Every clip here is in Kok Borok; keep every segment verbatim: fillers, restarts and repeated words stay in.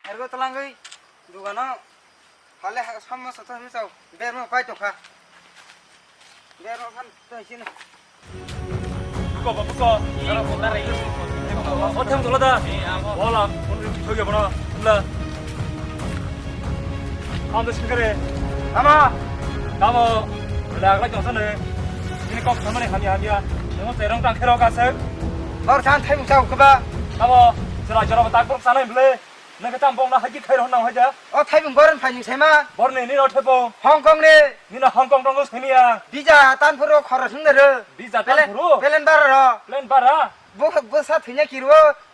Ergo talangwi dugano hale ha samma sata mi chao. Berma pai tokha. Berma phan to sini. Buko ba buko. Ero ko tare. O thang dola da. Wala, phone ring thoi gabo na. Bla. Kam da singkare. Tamo. Tamo. Bla agla jongsa ne. Ini kok sama ne hamya hamya. Nemo terong tang khero ka se. Bor san thai mung chao keba. Tamo. Jara jara tak bor sana bla. Nang khe tam bong na haji khairok nang haja. O thaibung boron phaijing saima. Borni ni rothe bong. Hong Kong ni. Nino Hong Kong tongo simi ya. Visa tan phuru khoro sung nero. Visa tan Pele-, phuru? Pelen bara ro. Plane bara? Bo, bo sa thinya kiro.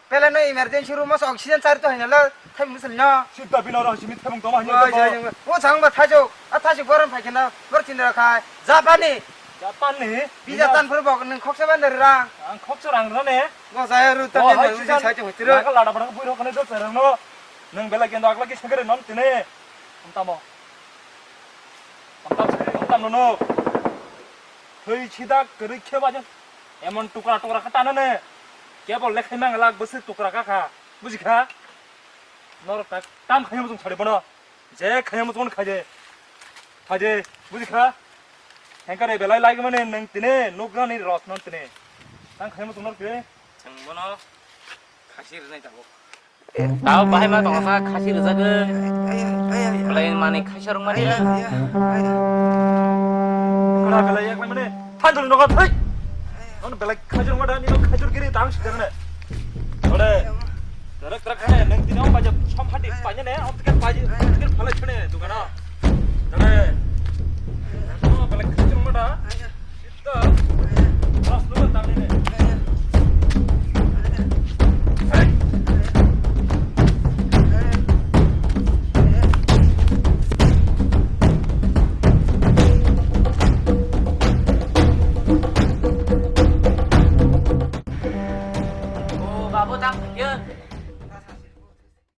Pelen no emergency room os oxygen chari to hinalo. Thaibung sel no. Sibda bino ro simi thaibung toma hanya Oi, toma. Jai jai. O chang ba thajo. A thajo boron phaikhena. Bor tindra khai. Japani. Japan ni? Visa tan phuru bok nung khoksa ban dari rang. Ang khoksa rang rane. Bo saya ru tan Bo ni hai nung sisan sai chung tiro. Naga lada barang bui rok kane do serang no. Nung bela kendo agla ki sengkere non tine. Om tamo. Om tam sengkere, om tam no no. Thoi chida keri khe bajan. Emon tukra tukra ka tanane. Kebol lekhai mang lak bwswk tukra ka kha. Buji kha? Norok tak tam khaiyam chung sari bono. Je khaiyam chung khaje. Khaje. Buji kha? Hengkare belai lai mane nang tine nukra ni ros non tine. Tang khaiyam chung norok tine. Chwng bono khasi rwnai tabuk. Tao bahai ma tongsa khasi rwjagwi. Belai mani khaisa rwngmani. Kora belai yak mane. Thanjol nogo thai. Ono belai khaisa rwngmada nino khaisa giri tang sijakne. Ore. Tarak tarak khane nang tine om baja som hati paine ne om tiket paji tiket phalai chhone dugana. Tane. Belai khaisa rwngmada. O babu, tang phaiyo.